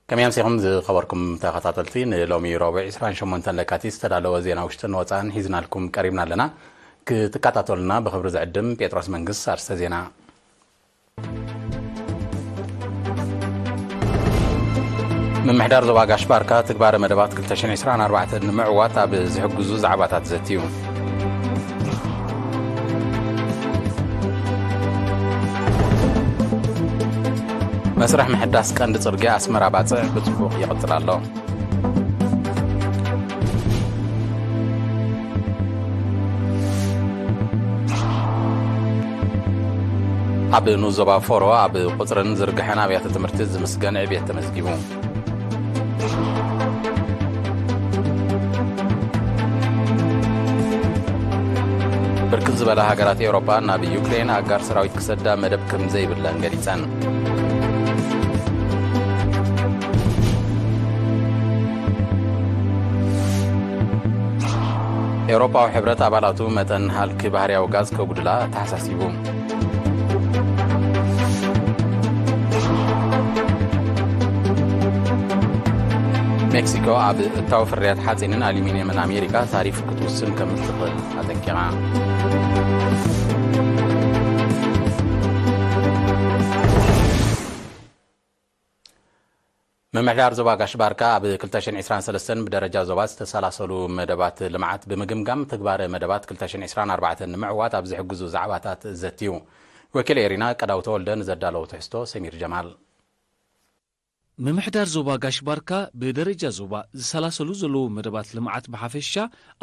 ከመይ ኣምሲኹም ዝኸበርኩም ተኸታተልቲ፣ ንሎሚ ረቡዕ ዕስራን ሸሞንተን ለካቲት ዝተዳለወ ዜና ውሽጥን ወጻእን ሒዝናልኩም ቀሪብና ኣለና። ክትከታተሉና ብኽብሪ ዝዕድም ጴጥሮስ መንግስት። ኣርስተ ዜና። ምምሕዳር ዞባ ጋሽ ባርካ ትግባረ መደባት ክልተ ሽሕን ዕስራን ኣርባዕተን ንምዕዋት ኣብ ዝሕግዙ ዛዕባታት ዘትዩ። መስርሕ ምሕዳስ ቀንዲ ጽርግያ ኣስመራ ባጽዕ ብጽቡቕ ይቕጽል ኣሎ። ኣብ ንኡስ ዞባ ፎሮ ኣብ ቁጽርን ዝርግሐን ኣብያተ ትምህርቲ ዝምስገን ዕብየት ተመዝጊቡ። ብርክት ዝበላ ሃገራት ኤውሮጳ ናብ ዩክሬን ኣጋር ሰራዊት ክሰዳ መደብ ከም ዘይብለን ገሊጸን። ኤውሮጳዊ ሕብረት ኣባላቱ መጠን ሃልኪ ባህርያዊ ጋዝ ከጉድላ ተሓሳሲቡ። ሜክሲኮ ኣብ እታዊ ፍርያት ሓጺንን ኣሉሚንየምን ኣሜሪካ ታሪፍ ክትውስን ከም እትኽእል ኣጠንቂቓ። ምምሕዳር ዞባ ጋሽ ባርካ ኣብ ክልተ ሽሕን ዕስራን ሰለስተን ብደረጃ ዞባ ዝተሰላሰሉ መደባት ልምዓት ብምግምጋም፣ ተግባረ መደባት ክልተ ሽሕን ዕስራን ኣርባዕተን ንምዕዋት ኣብ ዝሕግዙ ዛዕባታት ዘትዩ። ወኪል ኤሪና ቀዳው ተወልደ ንዘዳለዎ ትሕዝቶ ሰሚር ጀማል። ምምሕዳር ዞባ ጋሽ ባርካ ብደረጃ ዞባ ዝሰላሰሉ ዘለዉ መደባት ልምዓት ብሓፈሻ፣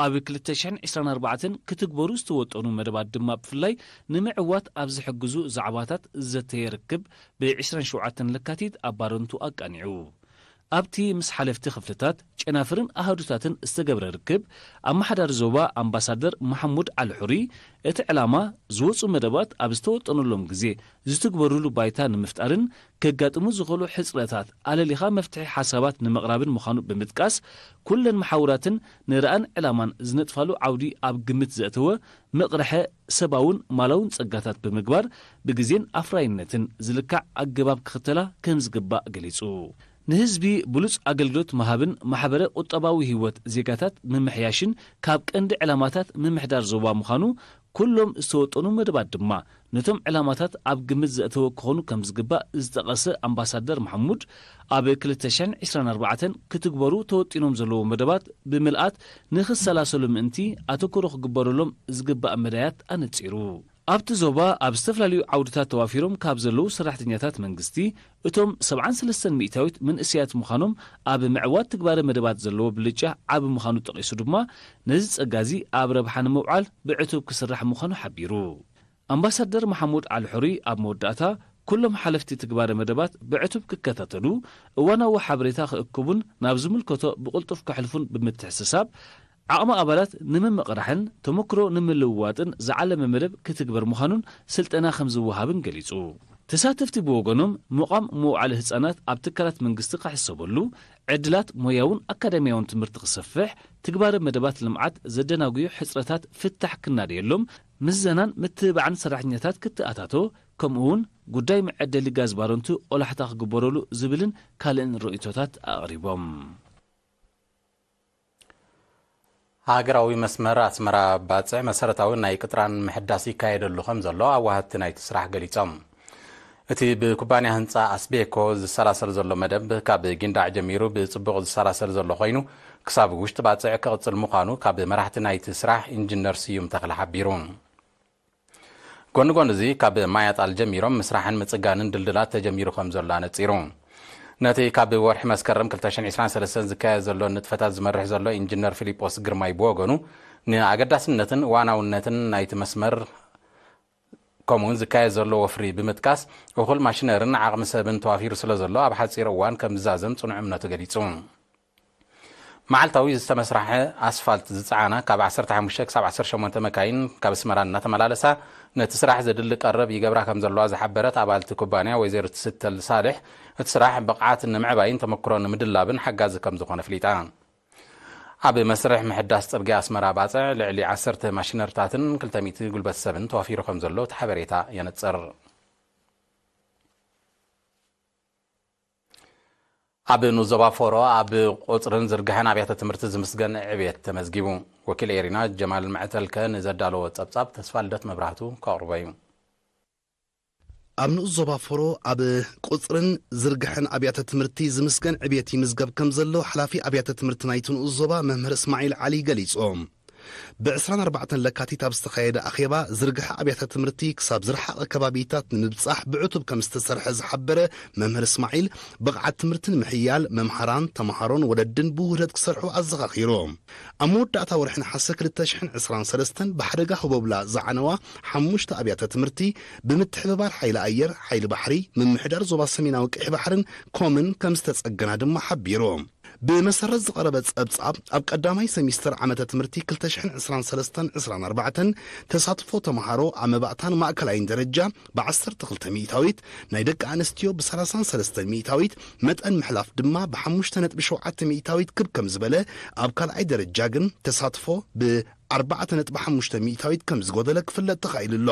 ኣብ ክልተ ሽሕን ዕስራን ኣርባዕተን ክትግበሩ ዝተወጠኑ መደባት ድማ ብፍላይ ንምዕዋት ኣብ ዝሕግዙ ዛዕባታት ዘተየ ርክብ ብ ዕስራን ሸውዓተን ለካቲት ኣብ ባረንቱ ኣቃኒዑ። ኣብቲ ምስ ሓለፍቲ ክፍልታት፣ ጨናፍርን ኣሃዱታትን ዝተገብረ ርክብ፣ ኣመሓዳሪ ዞባ ኣምባሳደር መሓሙድ ዓሊ ሑሪ፣ እቲ ዕላማ ዝወጹ መደባት ኣብ ዝተወጠኑሎም ግዜ ዝትግበሩሉ ባይታ ንምፍጣርን ከጋጥሙ ዝኽእሉ ሕጽረታት ኣለሊኻ መፍትሒ ሓሳባት ንምቕራብን ምዃኑ ብምጥቃስ፣ ኩለን መሓውራትን ንራእን ዕላማን ዝነጥፋሉ ዓውዲ ኣብ ግምት ዘእተወ ምቕርሐ ሰባውን ማላውን ጸጋታት ብምግባር ብግዜን ኣፍራይነትን ዝልካዕ ኣገባብ ክኽተላ ከም ዝግባእ ገሊጹ። ንህዝቢ ብሉጽ ኣገልግሎት ምሃብን ማሕበረ ቁጠባዊ ህይወት ዜጋታት ምምሕያሽን ካብ ቀንዲ ዕላማታት ምምሕዳር ዞባ ምዃኑ፣ ኩሎም ዝተወጠኑ መደባት ድማ ነቶም ዕላማታት ኣብ ግምት ዘእተወ ክኾኑ ከም ዝግባእ ዝጠቐሰ ኣምባሳደር መሓሙድ፣ ኣብ ክልተ ሽሕን ዕስራን ኣርባዕተን ክትግበሩ ተወጢኖም ዘለዉ መደባት ብምልኣት ንኽሰላሰሉ ምእንቲ ኣተኩሮ ክግበረሎም ዝግባእ መዳያት ኣነጺሩ። ኣብቲ ዞባ ኣብ ዝተፈላለዩ ዓውድታት ተዋፊሮም ካብ ዘለዉ ሰራሕተኛታት መንግስቲ፣ እቶም ሰብዓን ሰለስተን ሚእታዊት መንእሰያት ምዃኖም፣ ኣብ ምዕዋት ትግባረ መደባት ዘለዎ ብልጫ ዓቢ ምዃኑ ጠቒሱ ድማ፣ ነዚ ጸጋ እዚ ኣብ ረብሓ ንምውዓል ብዕቱብ ክስራሕ ምዃኑ ሓቢሩ። ኣምባሳደር መሓሙድ ዓሊ ሑሪ ኣብ መወዳእታ፣ ኩሎም ሓለፍቲ ትግባረ መደባት ብዕቱብ ክከታተሉ፣ እዋናዊ ሓበሬታ ክእክቡን ናብ ዝምልከቶ ብቕልጡፍ ከሕልፉን ብምትሕስሳብ፣ ዓቕሚ ኣባላት ንምምቕራሕን ተመክሮ ንምልውዋጥን ዝዓለመ መደብ ክትግበር ምዃኑን ስልጠና ከም ዝወሃብን ገሊጹ። ተሳተፍቲ ብወገኖም፣ ምቋም መውዓሊ ህጻናት ኣብ ትካላት መንግስቲ ክሕሰበሉ፣ ዕድላት ሞያውን ኣካዳሚያውን ትምህርቲ ክሰፍሕ፣ ትግባረ መደባት ልምዓት ዘደናጉዩ ሕጽረታት ፍታሕ ክናደየሎም፣ ምዘናን ምትብባዕን ሰራሕተኛታት ክትኣታቶ፣ ከምኡውን ጉዳይ መዐደሊ ጋዝ ባረንቱ ቆላሕታ ክግበረሉ ዝብልን ካልእን ርእይቶታት ኣቕሪቦም። ሃገራዊ መስመር ኣስመራ ባጽዕ መሰረታዊ ናይ ቅጥራን ምሕዳስ ይካየደሉ ከም ዘሎ ኣዋሃድቲ ናይቲ ስራሕ ገሊጾም። እቲ ብኩባንያ ህንጻ ኣስቤኮ ዝሰላሰል ዘሎ መደብ ካብ ጊንዳዕ ጀሚሩ ብጽቡቕ ዝሰላሰል ዘሎ ኮይኑ፣ ክሳብ ውሽጢ ባጽዕ ክቕጽል ምዃኑ ካብ መራሕቲ ናይቲ ስራሕ ኢንጂነር ስዩም ተኽለ ሓቢሩ። ጎኒ ጎኒ እዚ፣ ካብ ማይ ኣጣል ጀሚሮም ምስራሕን ምጽጋንን ድልድላት ተጀሚሩ ከም ዘሎ ኣነጺሩ። ነቲ ካብ ወርሒ መስከረም ክልተ ሽሕን ዕስራን ሰለስተን ዝካየድ ዘሎ ንጥፈታት ዝመርሕ ዘሎ ኢንጂነር ፊሊጶስ ግርማይ ብወገኑ፣ ንኣገዳስነትን እዋናውነትን ናይቲ መስመር፣ ከምኡውን ዝካየድ ዘሎ ወፍሪ ብምጥቃስ፣ እኹል ማሽነርን ዓቕሚ ሰብን ተዋፊሩ ስለ ዘሎ፣ ኣብ ሓጺር እዋን ከም ዝዛዘም ጽኑዕ እምነቱ ገሊጹ። መዓልታዊ ዝተመስርሐ ኣስፋልት ዝጸዓና ካብ ዓሰርተ ሓሙሽተ ክሳብ ዓሰርተ ሸሞንተ መካይን ካብ ኣስመራ እናተመላለሳ ነቲ ስራሕ ዘድሊ ቀረብ ይገብራ ከም ዘለዋ ዝሓበረት ኣባልቲ ኩባንያ ወይዘሮ ትስተል ሳልሕ፣ እቲ ስራሕ ብቕዓት ንምዕባይን ተመክሮ ንምድላብን ሓጋዚ ከም ዝኾነ ኣፍሊጣ። ኣብ መስርሕ ምሕዳስ ጽርግያ ኣስመራ ባጽዕ ልዕሊ ዓሰርተ ማሽነርታትን ክልተ ሚእቲ ጉልበት ሰብን ተዋፊሩ ከም ዘሎ እቲ ሓበሬታ የነጽር። ኣብ ንኡስ ዞባ ፎሮ ኣብ ቁጽርን ዝርግሐን ኣብያተ ትምህርቲ ዝምስገን ዕብየት ተመዝጊቡ። ወኪል ኤሪና ጀማል መዕተልከ ንዘዳለዎ ጸብጻብ ተስፋ ልደት መብራህቱ ከቕርቦ እዩ። ኣብ ንኡስ ዞባ ፎሮ ኣብ ቁጽርን ዝርግሐን ኣብያተ ትምህርቲ ዝምስገን ዕብየት ይምዝገብ ከም ዘሎ ሓላፊ ኣብያተ ትምህርቲ ናይቲ ንኡስ ዞባ መምህር እስማዒል ዓሊ ገሊጾም። ብ ዕስራን ኣርባዕተን ለካቲት ኣብ ዝተኻየደ ኣኼባ ዝርግሐ ኣብያተ ትምህርቲ ክሳብ ዝረሓቐ ከባቢታት ንምብጻሕ ብዕቱብ ከም ዝተሰርሐ ዝሓበረ መምህር እስማዒል፣ ብቕዓት ትምህርቲ ንምሕያል መምሃራን፣ ተምሃሮን ወለድን ብውህደት ክሰርሑ ኣዘኻኺሩ። ኣብ መወዳእታ ወርሒ ነሓሰ ክልተ ሽሕን ዕስራን ሰለስተን ብሓደጋ ህቦብላ ዝዓነዋ ሓሙሽተ ኣብያተ ትምህርቲ ብምትሕብባር ሓይሊ ኣየር፣ ሓይሊ ባሕሪ፣ ምምሕዳር ዞባ ሰሜናዊ ቀይሕ ባሕርን ኮምን ከም ዝተጸገና ድማ ሓቢሩ። ብመሰረት ዝቐረበ ጸብጻብ፣ ኣብ ቀዳማይ ሰሚስተር ዓመተ ትምህርቲ ክልተ ሽሕን ዕስራን ሰለስተን ዕስራን ኣርባዕተን ተሳትፎ ተምሃሮ ኣብ መባእታን ማእከላይን ደረጃ ብ ዓሰርተ ክልተ ሚእታዊት፣ ናይ ደቂ ኣንስትዮ ብ ሰላሳን ሰለስተን ሚእታዊት፣ መጠን ምሕላፍ ድማ ብ ሓሙሽተ ነጥቢ ሸውዓተ ሚእታዊት ክብ ከም ዝበለ፣ ኣብ ካልኣይ ደረጃ ግን ተሳትፎ ብ ኣርባዕተ ነጥቢ ሓሙሽተ ሚእታዊት ከም ዝጎደለ ክፍለጥ ተኻኢሉ ኣሎ።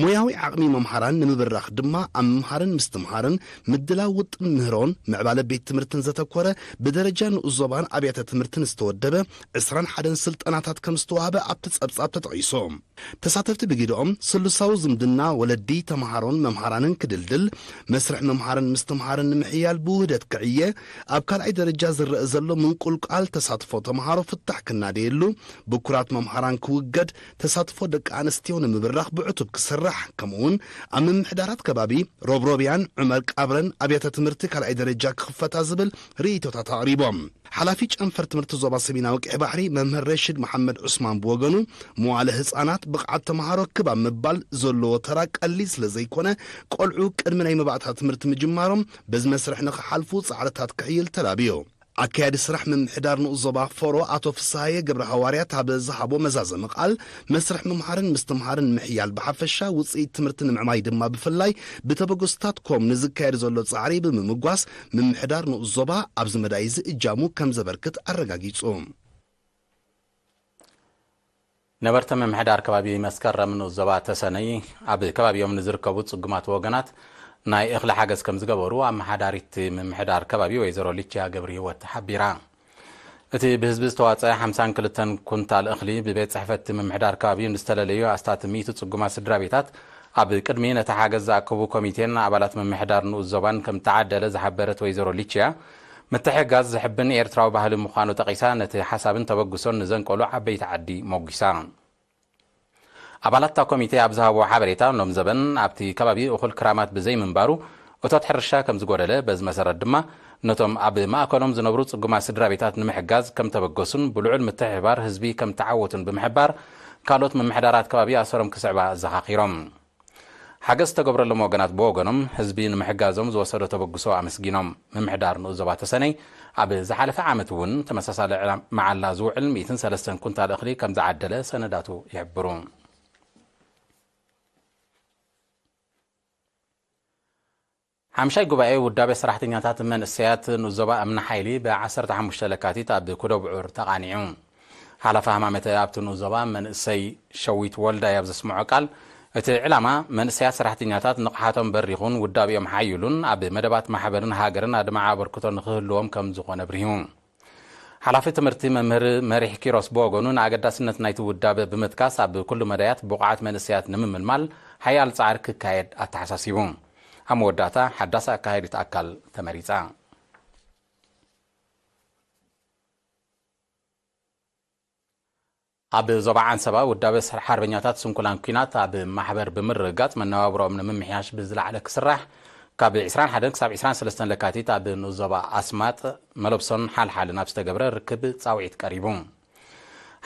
ሞያዊ ዓቕሚ መምሃራን ንምብራኽ ድማ ኣብ ምምሃርን ምስትምሃርን፣ ምድላው ውጥን ምህሮን ምዕባለ ቤት ትምህርትን ዘተኮረ ብደረጃ ንኡስ ዞባን ኣብያተ ትምህርትን ዝተወደበ ዕስራን ሓደን ስልጠናታት ከም ዝተዋህበ ኣብቲ ጸብጻብ ተጠቒሱ። ተሳተፍቲ ብጊደኦም ስሉሳዊ ዝምድና ወለዲ፣ ተምሃሮን መምሃራንን ክድልድል፣ መስርሕ ምምሃርን ምስትምሃርን ንምሕያል ብውህደት ክዕየ፣ ኣብ ካልኣይ ደረጃ ዝረአ ዘሎ ምንቁልቋል ተሳትፎ ተምሃሮ ፍታሕ ክናደየሉ፣ ብኩራት መምሃራን ክውገድ፣ ተሳትፎ ደቂ ኣንስትዮ ንምብራኽ ብዕቱብ ክስራሕ፣ ከምኡውን ኣብ ምምሕዳራት ከባቢ ሮብሮብያን ዑመር ቃብረን ኣብያተ ትምህርቲ ካልኣይ ደረጃ ክኽፈታ ዝብል ርእይቶታት ኣቕሪቦም። ሓላፊ ጨንፈር ትምህርቲ ዞባ ሰሜናዊ ቀይሕ ባሕሪ መምህር ረሽድ መሓመድ ዑስማን ብወገኑ፣ መዋለ ህጻናት ብቕዓት ተምሃሮ ክብ ኣብ ምባል ዘለዎ ተራ ቀሊል ስለ ዘይኮነ፣ ቆልዑ ቅድሚ ናይ መባእታ ትምህርቲ ምጅማሮም በዚ መስርሕ ንኽሓልፉ ጻዕርታት ክሕይል ተላብዮ። ኣካያዲ ስራሕ ምምሕዳር ንኡስ ዞባ ፎሮ ኣቶ ፍስሃየ ገብረ ሃዋርያት ኣብ ዝሃቦ መዛዘሚ ቃል፣ መስርሕ ምምሃርን ምስትምሃርን ንምሕያል ብሓፈሻ ውጽኢት ትምህርቲ ንምዕማይ ድማ ብፍላይ ብተበገሱታት ኮም ንዝካየድ ዘሎ ጻዕሪ ብምምጓስ፣ ምምሕዳር ንኡስ ዞባ ኣብዚ መዳይ እዚ እጃሙ ከም ዘበርክት ኣረጋጊጹ። ነበርቲ ምምሕዳር ከባቢ መስከረም ንኡስ ዞባ ተሰነይ ኣብ ከባቢኦም ንዝርከቡ ጽጉማት ወገናት ናይ እኽሊ ሓገዝ ከም ዝገበሩ ኣመሓዳሪት ምምሕዳር ከባቢ ወይዘሮ ሊችያ ገብረ ህይወት ሓቢራ። እቲ ብህዝቢ ዝተዋጸአ ሓምሳን ክልተን ኩንታል እኽሊ ብቤት ጽሕፈት ምምሕዳር ከባቢ ንዝተለለዩ ኣስታት ሚእቲ ጽጉማት ስድራ ቤታት ኣብ ቅድሚ ነቲ ሓገዝ ዝኣከቡ ኮሚቴን ኣባላት ምምሕዳር ንኡስ ዞባን ከም ተዓደለ ዝሓበረት ወይዘሮ ሊችያ፣ ምትሕግጋዝ ዝሕብን ኤርትራዊ ባህሊ ምዃኑ ጠቒሳ፣ ነቲ ሓሳብን ተበግሶን ንዘንቀሉ ዓበይቲ ዓዲ ሞጒሳ። ኣባላት እታ ኮሚቴ ኣብ ዝሃብዎ ሓበሬታ፣ ሎም ዘበን ኣብቲ ከባቢ እኹል ክራማት ብዘይምንባሩ፣ እቶት ሕርሻ ከም ዝጎደለ፣ በዚ መሰረት ድማ ነቶም ኣብ ማእከሎም ዝነብሩ ጽጉማት ስድራ ቤታት ንምሕጋዝ ከም ተበገሱን ብልዑል ምትሕብባር ህዝቢ ከም ተዓወቱን ብምሕባር፣ ካልኦት ምምሕዳራት ከባቢ ኣሰሮም ክስዕባ ኣዘኻኺሮም። ሓገዝ ዝተገብረሎም ወገናት ብወገኖም፣ ህዝቢ ንምሕጋዞም ዝወሰዶ ተበግሶ ኣመስጊኖም። ምምሕዳር ንኡስ ዞባ ተሰነይ፣ ኣብ ዝሓለፈ ዓመት እውን ተመሳሳሊ ዕላ-፣ መዓላ ዝውዕል ሚእትን ሰለስተን ኩንታል እኽሊ ከም ዝዓደለ ሰነዳቱ ይሕብሩ። ሓምሻይ ጉባኤ ውዳቤ ሰራሕተኛታት መንእሰያት ንኡስ ዞባ እምኒ ሓይሊ ብ ዓሰርተ ሓሙሽተ ለካቲት ኣብ ኩዶ ብዑር ተቓኒዑ። ሓላፊ ሃማመተ ኣብቲ ንኡስ ዞባ መንእሰይ ሸዊት ወልዳይ ኣብ ዘስምዖ ቃል፣ እቲ ዕላማ መንእሰያት ሰራሕተኛታት ንቕሓቶም በሪኹን ውዳቤኦም ሓይሉን ኣብ መደባት ማሕበርን ሃገርን ኣድማዒ ኣበርክቶ ንኽህልዎም ከም ዝኾነ ኣብሪሁ። ሓላፊ ትምህርቲ መምህር መሪሕ ኪሮስ ብወገኑ፣ ንኣገዳስነት ናይቲ ውዳበ ብምጥቃስ፣ ኣብ ኩሉ መዳያት ብቑዓት መንእሰያት ንምምልማል ሓያል ጻዕሪ ክካየድ ኣተሓሳሲቡ። ኣብ መወዳእታ ሓዳስ ኣካያዲት ኣካል ተመሪጻ። ኣብ ዞባ ዓንሰባ ውዳበ ሓርበኛታት ስንኩላን ኲናት ኣብ ማሕበር ብምርግጋጽ መነባብሮኦም ንምምሕያሽ ብዝለዓለ ክስራሕ፣ ካብ ዕስራን ሓደን ክሳብ ዕስራን ሰለስተን ለካቲት ኣብ ንኡስ ዞባ ኣስማጥ፣ መለብሶን ሓልሓልን ኣብ ዝተገብረ ርክብ ጻውዒት ቀሪቡ።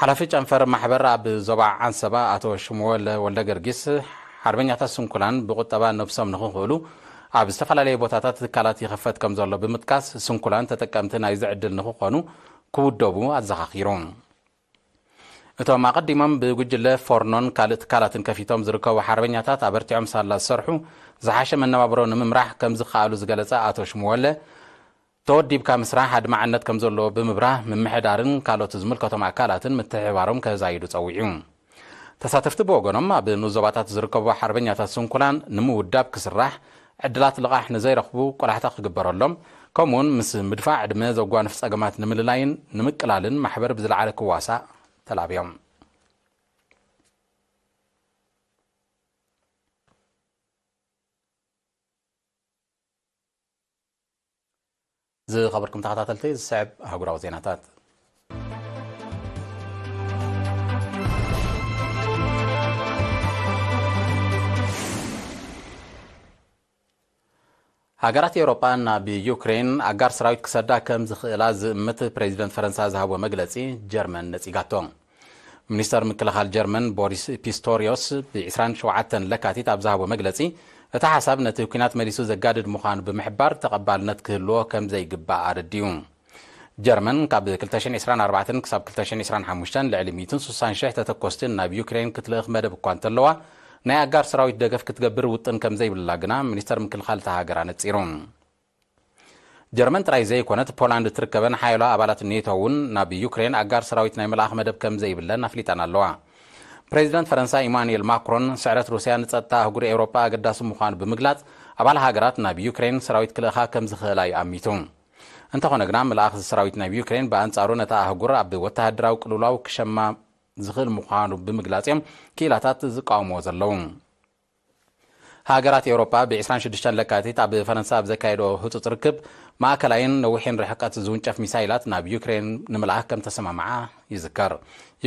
ሓላፊ ጨንፈር ማሕበር ኣብ ዞባ ዓንሰባ ኣቶ ሽሙወለ ወልደ ገርጊስ፣ ሓርበኛታት ስንኩላን ብቁጠባ ነብሶም ንኽኽእሉ ኣብ ዝተፈላለዩ ቦታታት ትካላት ይኽፈት ከም ዘሎ ብምጥቃስ፣ ስንኩላን ተጠቀምቲ ናይዚ ዕድል ንኽኾኑ ክውደቡ ኣዘኻኺሩ። እቶም ኣቐዲሞም ብጉጅለ ፎርኖን ካልእ ትካላትን ከፊቶም ዝርከቡ ሓርበኛታት ኣበርቲዖም ሳላ ዝሰርሑ፣ ዝሓሸ መነባብሮ ንምምራሕ ከም ዝኸኣሉ ዝገለጸ ኣቶ ሽሙወለ፣ ተወዲብካ ምስራሕ ኣድማዕነት ከም ዘለዎ ብምብራህ፣ ምምሕዳርን ካልኦት ዝምልከቶም ኣካላትን ምትሕብባሮም ከዛይዱ ጸዊዑ። ተሳተፍቲ ብወገኖም፣ ኣብ ንኡስ ዞባታት ዝርከቡ ሓርበኛታት ስንኩላን ንምውዳብ ክስራሕ፣ ዕድላት ልቓሕ ንዘይረኽቡ ቆላሕታ ክግበረሎም፣ ከምኡውን ምስ ምድፋእ ዕድመ ዘጓንፍ ጸገማት ንምልላይን ንምቅላልን ማሕበር ብዝለዓለ ክዋሳእ ተላብዮም። ዝኸበርኩም ተኸታተልቲ፣ ዝስዕብ ኣህጉራዊ ዜናታት። ሃገራት ኤውሮጳ ናብ ዩክሬን ኣጋር ሰራዊት ክሰዳ ከም ዝኽእላ ዝእምት ፕሬዚደንት ፈረንሳ ዝሃቦ መግለጺ ጀርመን ነጺጋቶ። ሚኒስተር ምክልኻል ጀርመን ቦሪስ ፒስቶሪዮስ ብ ዕስራን ሸውዓተን ለካቲት ኣብ ዝሃቦ መግለጺ፣ እቲ ሓሳብ ነቲ ኲናት መሊሱ ዘጋድድ ምዃኑ ብምሕባር ተቐባልነት ክህልዎ ከም ዘይግባእ ኣረዲኡ። ጀርመን ካብ ክልተ ሽሕን ዕስራን ኣርባዕተን ክሳብ ክልተ ሽሕን ዕስራን ሓሙሽተን ልዕሊ ሚእትን ስሳን ሽሕ ተተኮስቲ ናብ ዩክሬን ክትልእኽ መደብ እኳ እንተለዋ፣ ናይ ኣጋር ሰራዊት ደገፍ ክትገብር ውጥን ከም ዘይብላ ግና ሚኒስተር ምክልኻል እታ ሃገር ኣነጺሩ። ጀርመን ጥራይ ዘይኮነት፣ ፖላንድ እትርከበን ሓያሎ ኣባላት ኔቶ እውን ናብ ዩክሬን ኣጋር ሰራዊት ናይ ምልኣኽ መደብ ከም ዘይብለን ኣፍሊጠን ኣለዋ። ፕሬዚደንት ፈረንሳ ኢማኑኤል ማክሮን፣ ስዕረት ሩስያ ንጸጥታ ኣህጉር ኤውሮጳ ኣገዳሲ ምዃኑ ብምግላጽ፣ ኣባል ሃገራት ናብ ዩክሬን ሰራዊት ክልእኻ ከም ዝኽእላ እዩ ኣሚቱ። እንተኾነ ግና፣ ምልኣኽ ሰራዊት ናብ ዩክሬን ብኣንጻሩ ነታ ኣህጉር ኣብ ወተሃደራዊ ቅልውላው ክሸማ ዝኽእል ምዃኑ ብምግላጽ እዮም ክኢላታት ዝቃወምዎ ዘለዉ። ሃገራት ኤውሮጳ ብ ዕስራን ሽዱሽተን ለካቲት ኣብ ፈረንሳ ኣብ ዘካየዶ ህጹጽ ርክብ፣ ማእከላይን ነዊሕን ርሕቀት ዝውንጨፍ ሚሳይላት ናብ ዩክሬን ንምልኣኽ ከም ተሰማምዓ ይዝከር።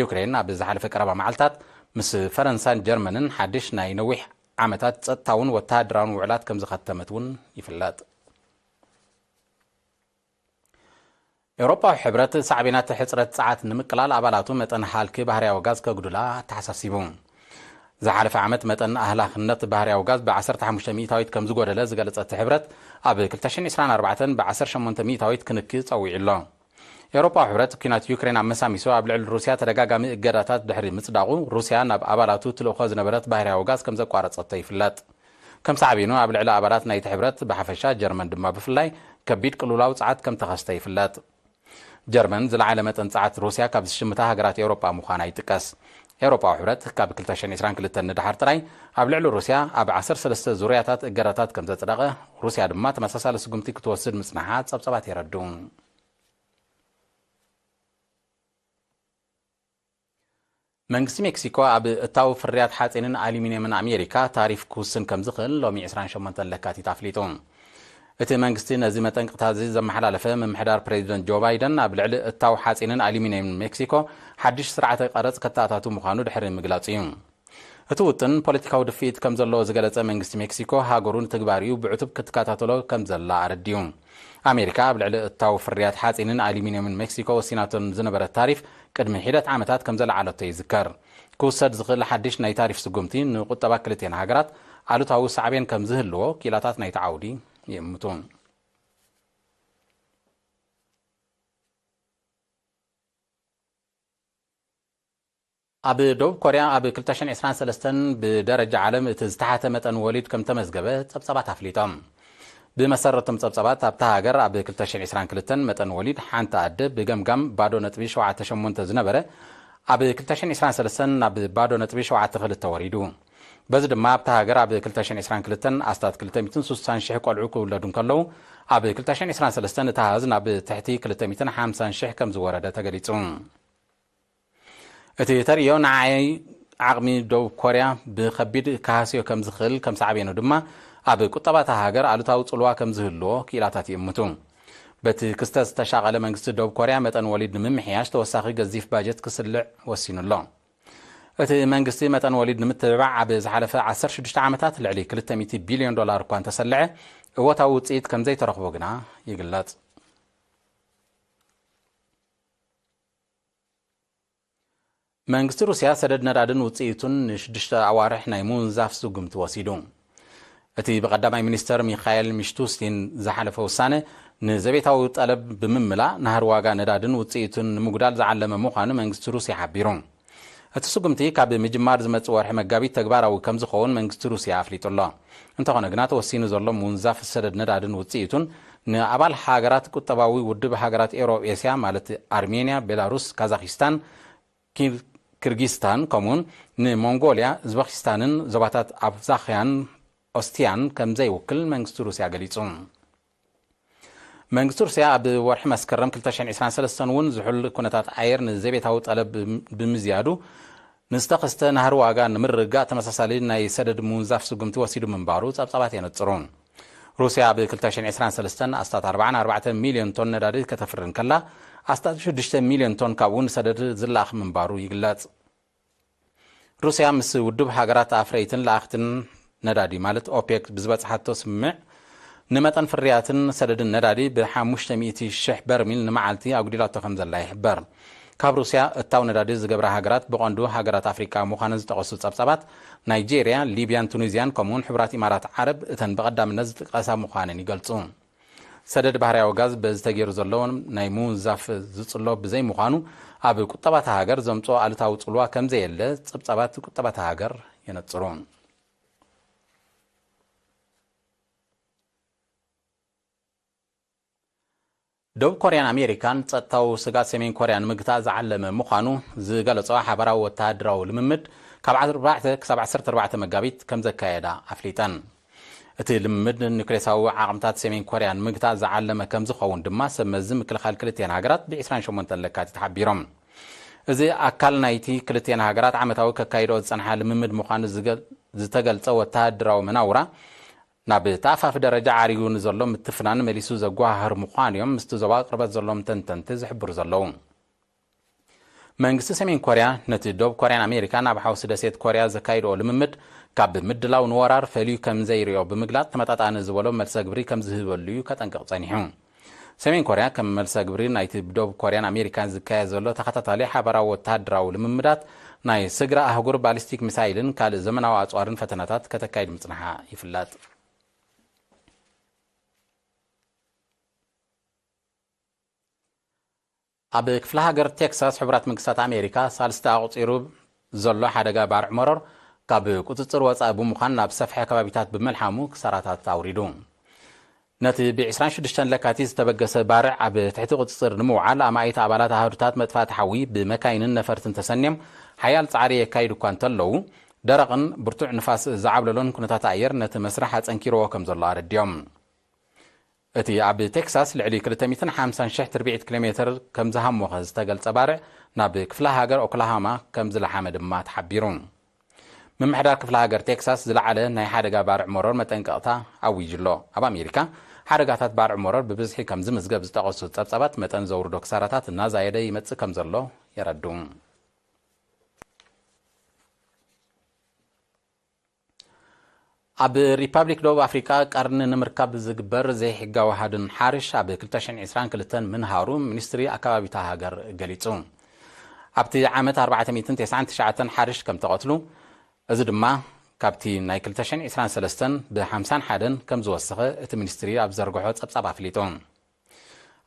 ዩክሬን ኣብ ዝሓለፈ ቀረባ መዓልታት ምስ ፈረንሳን ጀርመንን ሓድሽ ናይ ነዊሕ ዓመታት ጸጥታውን ወተሃደራውን ውዕላት ከም ዝኸተመት እውን ይፍለጥ። ኤውሮጳዊ ሕብረት ሳዕቤናት ሕጽረት ጸዓት ንምቅላል ኣባላቱ መጠን ሃልኪ ባህርያዊ ጋዝ ከጉድላ ኣተሓሳሲቡ። ዝሓለፈ ዓመት መጠን ኣህላኽነት ባህርያዊ ጋዝ ብ ዓሰርተ ሓሙሽተ ሚእታዊት ከም ዝጎደለ ዝገለጸ እቲ ሕብረት፣ ኣብ ክልተ ሽሕን ዕስራን ኣርባዕተን ብ ዓሰርተ ሸሞንተ ሚእታዊት ክንኪ ጸዊዑ ኣሎ። ኤውሮጳዊ ሕብረት፣ ኲናት ዩክሬን ኣመሳሚሱ ኣብ ልዕሊ ሩስያ ተደጋጋሚ እገዳታት ድሕሪ ምጽዳቑ፣ ሩስያ ናብ ኣባላቱ ትልእኾ ዝነበረት ባህርያዊ ጋዝ ከም ዘቋረጸቶ ይፍለጥ። ከም ሳዕቤኑ፣ ኣብ ልዕሊ ኣባላት ናይቲ ሕብረት ብሓፈሻ፣ ጀርመን ድማ ብፍላይ፣ ከቢድ ቅልውላው ጸዓት ከም ተኸስተ ይፍለጥ። ጀርመን ዝለዓለ መጠን ጸዓት ሩስያ ካብ ዝሽምታ ሃገራት ኤውሮጳ ምዃና ይጥቀስ። ኤውሮጳዊ ሕብረት ካብ ክልተ ሽሕን ዕስራን ክልተን ንደሓር ጥራይ ኣብ ልዕሊ ሩስያ ኣብ ዓሰርተ ሰለስተ ዙርያታት እገዳታት ከም ዘጽደቐ፣ ሩስያ ድማ ተመሳሳሊ ስጉምቲ ክትወስድ ምጽንሓ ጸብጻባት የረድኡ። መንግስቲ ሜክሲኮ ኣብ እታው ፍርያት ሓጺንን ኣሉሚንየምን ኣሜሪካ ታሪፍ ክውስን ከም ዝኽእል ሎሚ ዕስራን ሸሞንተን ለካቲት ኣፍሊጡ። እቲ መንግስቲ ነዚ መጠንቀቕታ እዚ ዘመሓላለፈ፣ ምምሕዳር ፕሬዚደንት ጆ ባይደን ኣብ ልዕሊ እታው ሓጺንን ኣሉሚንየምን ሜክሲኮ ሓድሽ ስርዓተ ቀረጽ ከተኣታቱ ምዃኑ ድሕሪ ምግላጹ እዩ። እቲ ውጥን ፖለቲካዊ ድፍኢት ከም ዘለዎ ዝገለጸ መንግስቲ ሜክሲኮ፣ ሃገሩ ንትግባሪኡ ብዕቱብ ክትከታተሎ ከም ዘላ ኣረዲኡ። ኣሜሪካ ኣብ ልዕሊ እታው ፍርያት ሓጺንን ኣሉሚንየምን ሜክሲኮ ወሲናቶ ዝነበረት ታሪፍ ቅድሚ ሒደት ዓመታት ከም ዘለዓለቶ ይዝከር። ክውሰድ ዝኽእል ሓድሽ ናይ ታሪፍ ስጉምቲ ንቁጠባ ክልቲኤን ሃገራት ኣሉታዊ ሳዕቤን ከም ዝህልዎ ክኢላታት ናይቲ ዓውዲ ይእምቱ። ኣብ ደቡብ ኮርያ ኣብ ክልተ ሽሕን ዕስራን ሰለስተን ብደረጃ ዓለም እቲ ዝተሓተ መጠን ወሊድ ከም ተመዝገበ ጸብጻባት ኣፍሊጦም። ብመሰረቶም ጸብጻባት፣ ኣብታ ሃገር ኣብ ክልተ ሽሕን ዕስራን ክልተን መጠን ወሊድ ሓንቲ ኣደ ብገምጋም ባዶ ነጥቢ ሸውዓተ ሸሞንተ ዝነበረ፣ ኣብ ክልተ ሽሕን ዕስራን ሰለስተን ናብ ባዶ ነጥቢ ሸውዓተ ክልተ ወሪዱ። በዚ ድማ ኣብታ ሃገር ኣብ ክልተ ሽሕን ዕስራን ክልተን ኣስታት ክልተ ሚእትን ስሳን ሽሕ ቆልዑ ክውለዱ እንከለዉ፣ ኣብ ክልተ ሽሕን ዕስራን ሰለስተን እቲ ኣሃዝ ናብ ትሕቲ ክልተ ሚእትን ሓምሳን ሽሕ ከም ዝወረደ ተገሊጹ። እቲ ተርእዮ ንዓይ ዓቕሚ ደቡብ ኮርያ ብኸቢድ ክሃስዮ ከም ዝኽእል፣ ከም ሳዕቤኑ ድማ ኣብ ቁጠባ እታ ሃገር ኣሉታዊ ጽልዋ ከም ዝህልዎ ክኢላታት ይእምቱ። በቲ ክስተት ዝተሻቐለ መንግስቲ ደቡብ ኮርያ መጠን ወሊድ ንምምሕያሽ ተወሳኺ ገዚፍ ባጀት ክስልዕ ወሲኑ ኣሎ። እቲ መንግስቲ መጠን ወሊድ ንምትብባዕ ኣብ ዝሓለፈ ዓሰርተ ሽዱሽተ ዓመታት ልዕሊ ክልተ ሚእቲ ቢልዮን ዶላር እኳ እንተሰልዐ፣ እወታዊ ውጽኢት ከም ዘይተረኽቦ ግና ይግለጽ። መንግስቲ ሩስያ ሰደድ ነዳድን ውጽኢቱን ንሽዱሽተ ኣዋርሕ ናይ ምውንዛፍ ስጉምቲ ወሲዱ። እቲ ብቐዳማይ ሚኒስተር ሚኻኤል ሚሽቱስቲን ዝሓለፈ ውሳነ፣ ንዘቤታዊ ጠለብ ብምምላእ፣ ናህሪ ዋጋ ነዳድን ውጽኢቱን ንምጉዳል ዝዓለመ ምዃኑ መንግስቲ ሩስያ ሓቢሩ። እቲ ስጉምቲ ካብ ምጅማር ዝመጽእ ወርሒ መጋቢት ተግባራዊ ከም ዝኸውን መንግስቲ ሩስያ ኣፍሊጡ ኣሎ። እንተኾነ ግና፣ ተወሲኑ ዘሎ ምውንዛፍ ሰደድ ነዳድን ውጽኢቱን ንኣባል ሃገራት ቁጠባዊ ውድብ ሃገራት ኤውሮብ ኤስያ፣ ማለት ኣርሜንያ፣ ቤላሩስ፣ ካዛኺስታን፣ ኪር-፣ ኪርጊስታን፣ ከምኡውን ንሞንጎልያ፣ ኡዝበኪስታንን ዞባታት ኣብዛኽያን ኦስቲያን ከም ዘይውክል መንግስቲ ሩስያ ገሊጹ። መንግስቲ ሩስያ ኣብ ወርሒ መስከረም ክልተ ሽሕን ዕስራን ሰለስተን እውን ዝሑል ኩነታት ኣየር ንዘቤታዊ ጠለብ ብምዝያዱ ንዝተኸስተ ናህሪ ዋጋ ንምርግጋእ ተመሳሳሊ ናይ ሰደድ ምውንዛፍ ስጉምቲ ወሲዱ ምንባሩ ጸብጻባት የነጽሩ። ሩስያ ኣብ ክልተ ሽሕን ዕስራን ሰለስተን ኣስታት ኣርባዓን ኣርባዕተን ሚልዮን ቶን ነዳዲ ከተፍሪ እንከላ፣ ኣስታት ሽዱሽተ ሚልዮን ቶን ካብኡ ንሰደድ ዝለኣኽ ምንባሩ ይግለጽ። ሩስያ ምስ ውድብ ሃገራት ኣፍረይትን ለኣኽትን ነዳዲ ማለት ኦፔክ ብዝበጽሓቶ ስምምዕ፣ ንመጠን ፍርያትን ሰደድን ነዳዲ ብ ሓሙሽተ ሚእቲ ሽሕ በርሚል ንመዓልቲ ኣጉዲላቶ ከም ዘላ ይሕበር። ካብ ሩስያ እታው ነዳዲ ዝገብራ ሃገራት ብቐንዱ ሃገራት ኣፍሪቃ ምዃነን ዝጠቐሱ ጸብጻባት፣ ናይጄርያ፣ ሊብያን ቱኒዝያን ከምኡውን ሕቡራት ኢማራት ዓረብ እተን ብቐዳምነት ዝጥቀሳ ምዃነን ይገልጹ። ሰደድ ባህርያዊ ጋዝ በዚ ተገይሩ ዘሎ ናይ ምውንዛፍ ዝጽሎ ብዘይምዃኑ፣ ኣብ ቁጠባ እታ ሃገር ዘምጽኦ ኣሉታዊ ጽልዋ ከም ዘየለ ጸብጻባት ቁጠባ እታ ሃገር የነጽሩ። ደቡብ ኮርያን ኣሜሪካን ጸጥታዊ ስግኣት ሰሜን ኮርያ ንምግታእ ዝዓለመ ምዃኑ ዝገለጾ ሓባራዊ ወተሃደራዊ ልምምድ ካብ ኣርባዕተ ክሳብ ዓሰርተ ኣርባዕተ መጋቢት ከም ዘካየዳ ኣፍሊጠን። እቲ ልምምድ ኒውክሌሳዊ ዓቕምታት ሰሜን ኮርያ ንምግታእ ዝዓለመ ከም ዝኸውን ድማ ሰብ መዚ ምክልኻል ክልቲአን ሃገራት ብ ዕስራን ሸሞንተን ለካቲት ሓቢሮም። እዚ ኣካል ናይቲ ክልቲአን ሃገራት ዓመታዊ ከካይዶ ዝጸንሓ ልምምድ ምዃኑ ዝገ-፣ ዝተገልጸ ወተሃደራዊ መናውራ፣ ናብ ተኣፋፊ ደረጃ ዓሪጉ ንዘሎ ምትፍናን መሊሱ ዘጓሃህር ምዃኑ እዮም ምስቲ ዞባ ቅርበት ዘሎም ተንተንቲ ዝሕብሩ ዘለዉ። መንግስቲ ሰሜን ኮርያ ነቲ ደቡብ ኮርያን ኣሜሪካን ኣብ ሓውሲ ደሴት ኮርያ ዘካይድኦ ልምምድ ካብ ምድላው ንወራር ፈልዩ ከም ዘይርእዮ ብምግላጽ፣ ተመጣጣኒ ዝበሎ መልሰ ግብሪ ከም ዝህበሉ እዩ ከጠንቅቕ ጸኒሑ። ሰሜን ኮርያ ከም መልሰ ግብሪ ናይቲ ብደቡብ ኮርያን ኣሜሪካን ዝካየድ ዘሎ ተኸታታሊ ሓባራዊ ወተሃደራዊ ልምምዳት፣ ናይ ስግረ ኣህጉር ባሊስቲክ ሚሳይልን ካልእ ዘመናዊ ኣጽዋርን ፈተነታት ከተካይድ ምጽንሓ ይፍለጥ። ኣብ ክፍለ ሃገር ቴክሳስ፣ ሕቡራት መንግስታት ኣሜሪካ ሳልስቲ ኣቑጺሩ ዘሎ ሓደጋ ባርዕ መሮር ካብ ቁጽጽር ወጻኢ ብምዃን ናብ ዝሰፍሐ ከባቢታት ብምልሓሙ ክሳራታት ኣውሪዱ። ነቲ ብ ዕስራን ሽዱሽተን ለካቲት ዝተበገሰ ባርዕ ኣብ ትሕቲ ቁጽጽር ንምውዓል፣ ኣማኢት ኣባላት ኣሃዱታት መጥፋእቲ ሓዊ ብመካይንን ነፈርትን ተሰንዮም ሓያል ጻዕሪ የካይዱ እኳ እንተለዉ፣ ደረቕን ብርቱዕ ንፋስ ዝዓብለሎን ኩነታት ኣየር ነቲ መስርሕ ኣጸንኪርዎ ከም ዘሎ ኣረዲኦም። እቲ ኣብ ቴክሳስ ልዕሊ ክልተ ሚእትን ሓምሳን ሽሕ ትርብዒት ኪሎ ሜተር ከም ዝሃሞኸ ዝተገልጸ ባርዕ፣ ናብ ክፍለ ሃገር ኦክላሃማ ከም ዝለሓመ ድማ ተሓቢሩ። ምምሕዳር ክፍለ ሃገር ቴክሳስ ዝለዓለ ናይ ሓደጋ ባርዕ መሮር መጠንቀቕታ ኣዊጁ ኣሎ። ኣብ ኣሜሪካ፣ ሓደጋታት ባርዕ መሮር ብብዝሒ ከም ዝምዝገብ ዝጠቐሱ ጸብጻባት፣ መጠን ዘውርዶ ክሳራታት እናዛየደ ይመጽእ ከም ዘሎ የረድኡ። ኣብ ሪፓብሊክ ደቡብ ኣፍሪቃ ቀርኒ ንምርካብ ዝግበር ዘይሕጋዊ ሃድን ሓርሽ ኣብ ክልተ ሽሕን ዕስራን ክልተን ምንሃሩ ሚኒስትሪ ኣከባቢ እታ ሃገር ገሊጹ። ኣብቲ ዓመት ኣርባዕተ ሚእትን ተስዓን ትሽዓተን ሓርሽ ከም ተቐትሉ፣ እዚ ድማ ካብቲ ናይ ክልተ ሽሕን ዕስራን ሰለስተን ብ ሓምሳን ሓደን ከም ዝወሰኸ እቲ ሚኒስትሪ ኣብ ዘርግሖ ጸብጻብ ኣፍሊጡ።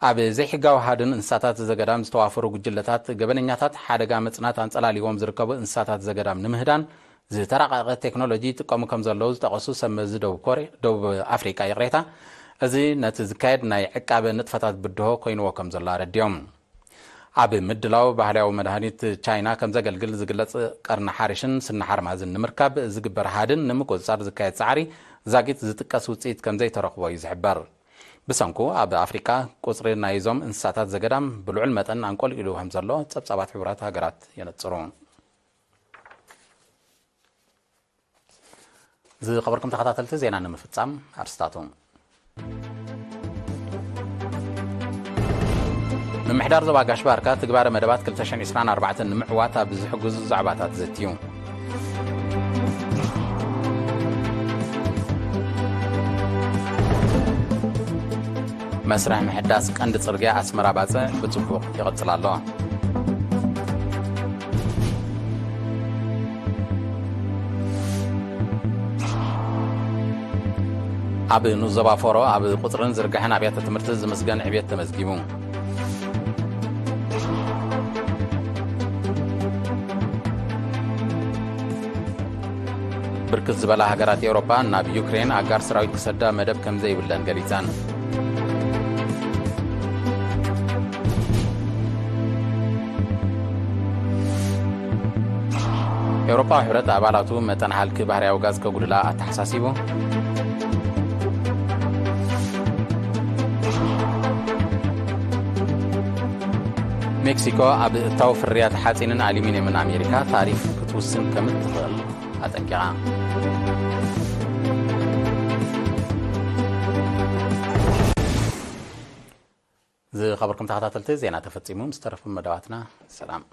ኣብ ዘይሕጋዊ ሃድን እንስሳታት ዘገዳም ዝተዋፈሩ ጉጅለታት፣ ገበነኛታት ሓደጋ ምጽናት ኣንጸላልይዎም ዝርከቡ እንስሳታት ዘገዳም ንምህዳን ዝተራቐቐ ቴክኖሎጂ ይጥቀሙ ከም ዘለዉ ዝጠቐሱ ሰብ መዚ ደቡብ ኮርያ፣ ደቡብ ኣፍሪቃ፣ ይቕሬታ፣ እዚ ነቲ ዝካየድ ናይ ዕቃበ ንጥፈታት ብድሆ ኮይንዎ ከም ዘሎ ኣረዲኦም። ኣብ ምድላው ባህላዊ መድሃኒት ቻይና ከም ዘገልግል ዝግለጽ ቀርኒ ሓርሽን ስኒ ሓርማዝን ንምርካብ ዝግበር ሃድን ንምቁጽጻር ዝካየድ ጻዕሪ ዛጊት ዝጥቀስ ውጽኢት ከም ዘይተረኽቦ እዩ ዝሕበር። ብሰንኩ ኣብ ኣፍሪቃ ቁጽሪ ናይዞም እንስሳታት ዘገዳም ብልዑል መጠን ኣንቆልቂሉ ከም ዘሎ ጸብጻባት ሕቡራት ሃገራት የነጽሩ። ዝኸበርኩም ተኸታተልቲ፣ ዜና ንምፍጻም ኣርስታቱ። ምምሕዳር ዞባ ጋሽ ባርካ ትግባረ መደባት ክልተ ሽሕን ዕስራን ኣርባዕተን ንምዕዋት ኣብ ዝሕግዙ ዛዕባታት ዘትዩ። መስርሕ ምሕዳስ ቀንዲ ጽርግያ ኣስመራ ባጽዕ ብጽቡቕ ይቕጽል ኣሎ። ኣብ ንዞባ ፎሮ ኣብ ቁጽርን ዝርግሐን ኣብያተ ትምህርቲ ዝምስገን ዕብየት ተመዝጊቡ። ብርክት ዝበላ ሃገራት ኤውሮጳ ናብ ዩክሬን ኣጋር ሰራዊት ክሰዳ መደብ ከም ዘይብለን ገሊጸን። ኤውሮጳዊ ሕብረት ኣባላቱ መጠን ሃልኪ ባህርያዊ ጋዝ ከጉድላ ኣተሓሳሲቡ። ሜክሲኮ ኣብ እታው ፍርያት ሓጺንን ኣሉሚንየምን ኣሜሪካ ታሪፍ ክትውስን ከም እትኽእል ኣጠንቂቓ። ዝኸበርኩም ተኸታተልቲ፣ ዜና ተፈጺሙ። ምስ ተረፉ መደባትና ሰላም።